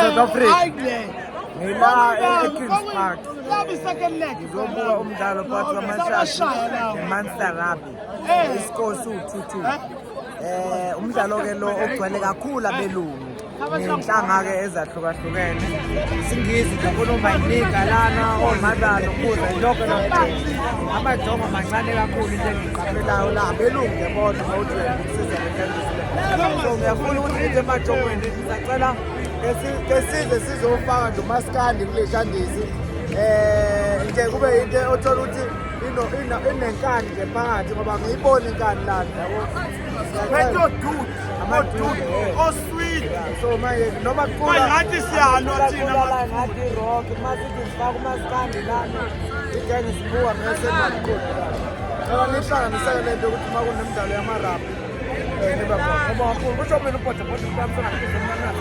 South Africa. Ngila e-Kings Park. Ngizobuka umdlalo phakathi kwamaSharks neMunster Rugby. Iscore siwu-2-2. Umdlalo ke lo ogcwele kakhulu abelungu. Ney'nhlanga-ke ezahlukahlukene. Isingisi nje kunomayinika lana omadala ukuza yonke loo Amajongo mancane kakhulu into engiqaphelayo la abelungu nje bodwa mawuthi uyabukisiza le nto. So ngiyafuna ukuthi ngithi emajongweni ngisacela kesize sizofaka nje umaskandi kule shandisi nje kube into othola ukuthi inenkani nje phakathi ngoba ngiyibona inkani lana yabo. Amadude, osweet. So manje noma kucula ngathi siyalwa thina la ngathi rock masithi sifaka umaskandi lana igenge sibuka ngese maqhubu. Ngoba ngihlanganiseke lento ukuthi uma kunemidlalo yamarabhi niba khona. Ngoba kakhulu kusho mina ubhodobhodo mhlawumbe sengakuze